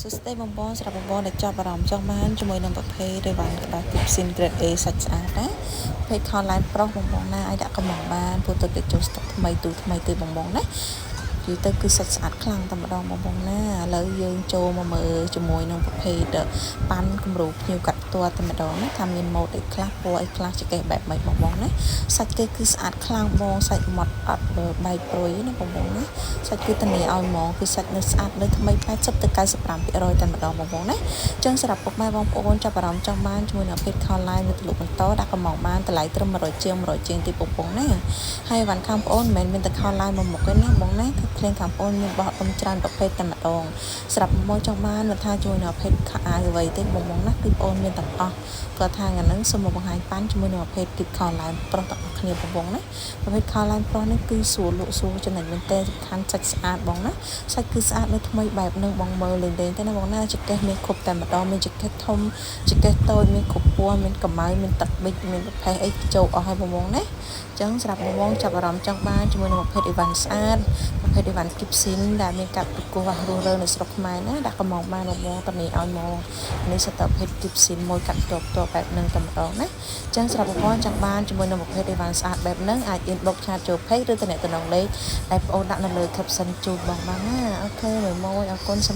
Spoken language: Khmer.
សួស្តីបងប្អូនសម្រាប់បងប្អូនដែលចាប់អារម្មណ៍ចង់បានជាមួយនឹងប្រភេទរ៉េវ៉ាន់ក្បាលគីបស៊ីន Grade A សាច់ស្អាតណាប្រភេទខោឡានប្រុសបងប្អូនណាអាចដាក់កំងបានព្រោះទៅតែចូលស្តុកថ្មីទូថ្មីទេបងប្អូនណានិយាយទៅគឺសាច់ស្អាតខ្លាំងតែម្ដងបងប្អូនណាឥឡូវយើងចូលមកមើលជាមួយនឹងប្រភេទប៉ាន់គំរូភ្ញៀវកាត់ផ្ទាល់តែម្ដងណាថាមានម៉ូដអីខ្លះពណ៌អីខ្លះចកេះបែបម៉េចបងប្អូនណាសាច់គេគឺស្អាតខ្លាំងបងសាច់ម៉ត់អត់បែកព្រុយណាបងប្អូនណាសាច់គឺធានាឲ្យហ្មងគឺសាច់នៅស្អាតនៅថ្មី80ទៅ95%តែម្ដងបងប្អូនណាអញ្ចឹងសម្រាប់ពុកម៉ែបងប្អូនចាប់អារម្មណ៍ចង់បានជាមួយនឹងប្រភេទខោឡាយនៅទលុបន្តដាក់កំងបានតម្លៃត្រឹម100ជាង100ជាងទីបងប្អូនណាហើយវ៉ាន់ខាងបងប្អូនមិនមែនមានតែខោឡាយមួយមុខទេណាបងណាគឺភ្លេងខាងបងប្អូនមានបោះដុំច្រើនប្រភេទតែម្ដងសម្រាប់បងចង់បានមិនថាជាមួយនឹងប្រភេទខោអាវអ្វីទេបងបងណាគឺបងប្អូនមានទាំងអស់គាត់ថាថ្ងៃហ្នឹងសូមមកបង្ហាញប៉ាន់ជាមួយនឹងប្រភេទគីបខោឡាយប្រុសទាំងអស់គ្នាបងបងណាប្រភេទខោឡាយប្រុសនេះគឺស្រួលលក់ស្រួលចំណេញមែនទែនសំខាន់សាច់ស្អាតបងណាសាច់គឺស្អាតនៅថ្មីបែបហ្នឹងបងមើលលេងៗទៅណាបងណាចកេះមានគ្រប់តែម្ដងមានចកេះធំចកេះតូចមានគ្រប់ពណ៌មានកម្ៅមានទឹកប៊ិចមានប្រភេទអីចូលអស់ហើយបងបងណាចឹងសម្រាប់បងបងចាប់អារម្មណ៍ចង់បានជាមួយនឹងប្រភេទអីវ៉ាន់ស្អាតប្រភេទអីវ៉ាន់គីបស៊ីនដែលមានការប្រកួតរស់រើនៅស្រុកខ្មែរណាដាក់កំងបានបងបងតានេះឲ្យមកនេះសិតតែប្រភេទគីបស៊ីនមួយកាត់តបតបបែបហ្នឹងតែម្ដងណាចឹងសម្រាប់បងប្អូនចង់បានជាមួយនឹងប្រភេទអីវ៉ាន់ស្អាតបែបហ្នឹងអាច inbox chat ចូល page ឬតំណតំណងលេខដែលបងប្អូនដាក់នៅលើ caption ជូនបងបានណាOK មួយមួយអរគុណសម្រាប់